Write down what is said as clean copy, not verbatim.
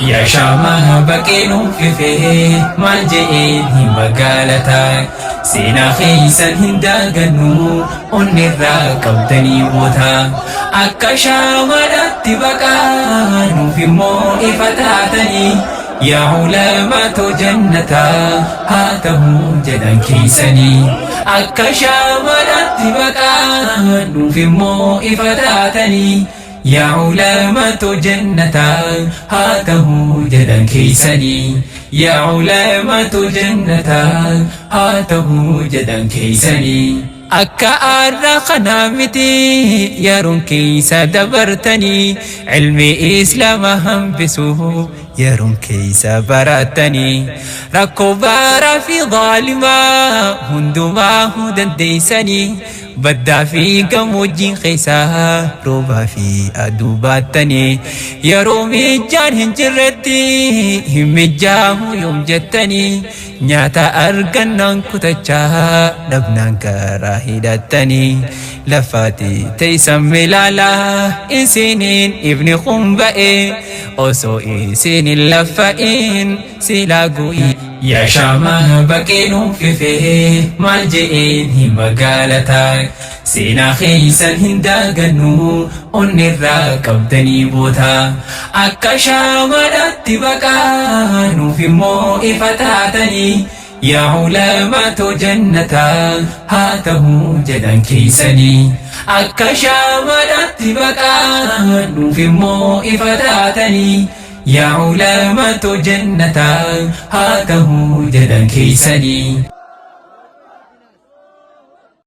Yaa shaamaa baqee nuuf ifee maal je'een hima gaalataa seenaa keessan hin daagannu onnirraa qabdanii boota akka shaamaadhaatti baqaa nuuf immoo ifa taatanii yaa ulamaatoo jannataa haa ta'uu jedhan keessanii akka shaamaadhaatti baqaa nuuf immoo ifa taatanii yaa ulamaatoo jannataa haa ta'uu jedhan keessanii yaa ulamaatoo jannataa haa ta'uu jedhan keessanii. Akka aarraa kanaa miti yeroon keessa dabartanii ilmi islaamaa hambisuu yeroon keessa baratanii rakkoo baaraa fi zaalimaa hundumaa dandeessanii baddaa fi gammoojjiin keessaa roobaa fi aduu baattanii yeroo mijjaan hin jirretti hin mijjaahu yoom jettanii nyaata argannaan kutachaa dhabnaan karaa hidhattanii lafaati teessan milaalaa isiniin ibni kun ba'e osoo isinin laffa'in silaa gu'i. Yaa shaamaa baqee nuuf ifee maal je'een hima gaalataa seenaa keessan hin daagannu onnirraa qabdanii boota akka shaamaadhaatti baqaa nuuf immoo ifa taatanii yaa ulamaatoo jannataa haa ta'uu jedhan keessanii akka shaamaadhaatti baqaa nuuf immoo ifa taatanii yaa ulamaatoo jannataa haa ta'uu jedhan keessanii.